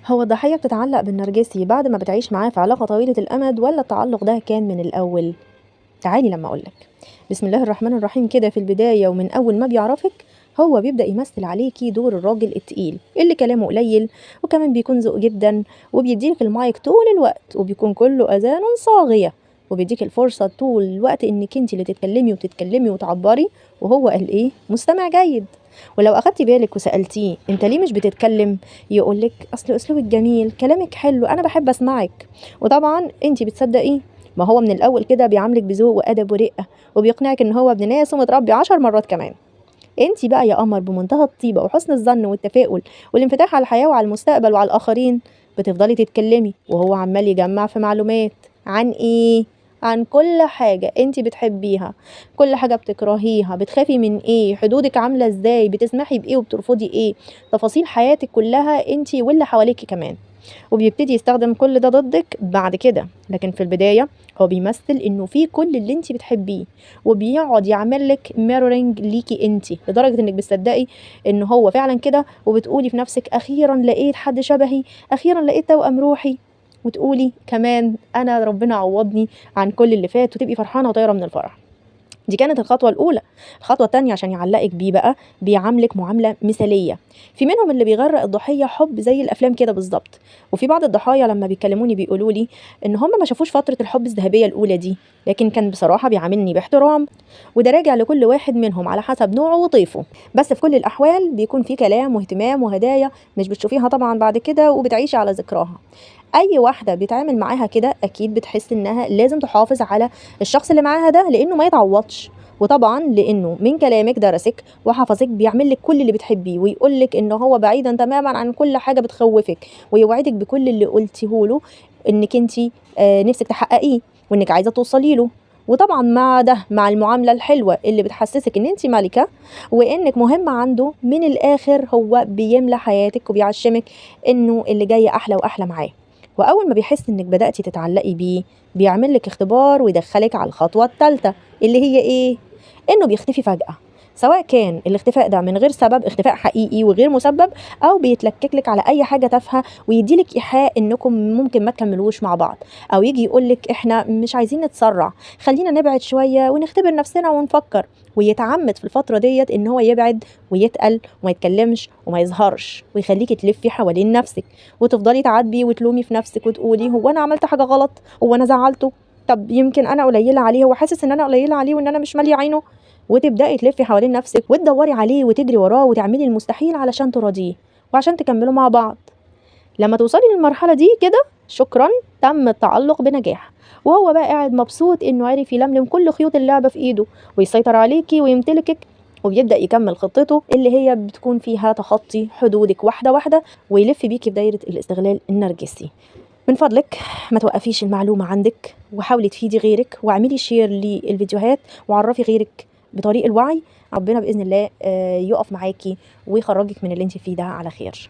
هو الضحية بتتعلق بالنرجسي بعد ما بتعيش معاه في علاقة طويلة الأمد، ولا التعلق ده كان من الأول؟ تعالي لما أقولك. بسم الله الرحمن الرحيم. كده في البداية ومن أول ما بيعرفك هو بيبدأ يمثل عليكي دور الراجل التقيل اللي كلامه قليل، وكمان بيكون ذوق جدا، وبيديلك المايك طول الوقت، وبيكون كله أذان صاغية، وبيديك الفرصة طول الوقت انك انت اللي تتكلمي وتتكلمي وتعبري، وهو قال ايه؟ مستمع جيد. ولو اخدتي بالك وسألتيه انت ليه مش بتتكلم، يقولك اصل اسلوبك جميل، كلامك حلو، انا بحب اسمعك. وطبعا انت بتصدقيه، ما هو من الاول كده بيعاملك بذوق وادب ورقة، وبيقنعك ان هو ابن ناس ومتربي 10 مرات كمان. انت بقى يا قمر بمنتهى الطيبة وحسن الظن والتفاؤل والانفتاح على الحياة وعلى المستقبل وعلى الاخرين بتفضلي تتكلمي، وهو عمال يجمع في معلومات عن ايه؟ عن كل حاجة انت بتحبيها، كل حاجة بتكرهيها، بتخافي من ايه، حدودك عاملة ازاي، بتسمحي بايه وبترفضي ايه، تفاصيل حياتك كلها انت واللي حواليكي كمان. وبيبتدي يستخدم كل ده ضدك بعد كده. لكن في البداية هو بيمثل انه في كل اللي انت بتحبيه، وبيقعد يعمل لك mirroring ليكي انت، لدرجة انك بتصدقي ان هو فعلا كده، وبتقولي في نفسك اخيرا لقيت حد شبهي، اخيرا لقيت توأم روحي، وتقولي كمان انا ربنا عوضني عن كل اللي فات، وتبقي فرحانة وطايرة من الفرح. دي كانت الخطوة الأولى. الخطوة التانية عشان يعلقك بيه بقى بيعاملك معاملة مثالية. في منهم اللي بيغرق الضحية حب زي الأفلام كده بالظبط، وفي بعض الضحايا لما بيكلموني بيقولوا لي إن هم ما شافوش فترة الحب الذهبية الأولى دي، لكن كان بصراحة بيعاملني باحترام، وده راجع لكل واحد منهم على حسب نوعه وطيفه. بس في كل الأحوال بيكون في كلام واهتمام وهدايا مش بتشوفيها طبعا بعد كده، وبتعيشي على ذكراها. اي واحدة بيتعامل معاها كده اكيد بتحس انها لازم تحافظ على الشخص اللي معاها ده لانه ما يتعوضش، وطبعا لانه من كلامك درسك وحفظك، بيعمل لك كل اللي بتحبيه، ويقول لك ان هو بعيدا تماما عن كل حاجة بتخوفك، ويوعدك بكل اللي قلتيه له انك انت نفسك تحققيه وانك عايزه توصلي له. وطبعا مع ده، مع المعاملة الحلوة اللي بتحسسك ان انت ملكه وانك مهمة عنده، من الاخر هو بيملى حياتك وبيعشمك انه اللي جاي احلى واحلى معاه. واول ما بيحس انك بدأتي تتعلقي بيه بيعمل لك اختبار ويدخلك على الخطوة الثالثة اللي هي ايه؟ انه بيختفي فجأة، سواء كان الاختفاء ده من غير سبب، اختفاء حقيقي وغير مسبب، او بيتلكك لك على اي حاجة تافهة ويديلك ايحاء انكم ممكن ما تكملوش مع بعض، او يجي يقولك احنا مش عايزين نتسرع، خلينا نبعد شوية ونختبر نفسنا ونفكر، ويتعمد في الفترة ديت ان هو يبعد ويتقل وما يتكلمش وما يظهرش، ويخليكي تلفي حوالين نفسك وتفضلي تعاتبي وتلومي في نفسك وتقولي هو انا عملت حاجة غلط، هو انا زعلته، طب يمكن انا قليله عليه، هو حاسس ان انا قليله عليه وان انا مش ماليه عينه، وتبداي تلفي حوالين نفسك وتدوري عليه وتجري وراه وتعملي المستحيل علشان تراضيه وعشان تكملوا مع بعض. لما توصلي للمرحلة دي كده شكرا، تم التعلق بنجاح، وهو بقى قاعد مبسوط انه عرف يلملم كل خيوط اللعبة في ايده ويسيطر عليكي ويمتلكك، وبيبدا يكمل خطته اللي هي بتكون فيها تخطي حدودك واحدة واحدة ويلف بيكي في دايرة الاستغلال النرجسي. من فضلك ما توقفيش المعلومة عندك، وحاولي تفيدي غيرك، واعملي share للفيديوهات وعرفي غيرك بطريق الوعي. ربنا باذن الله يقف معاكي ويخرجك من اللي انت فيه ده على خير.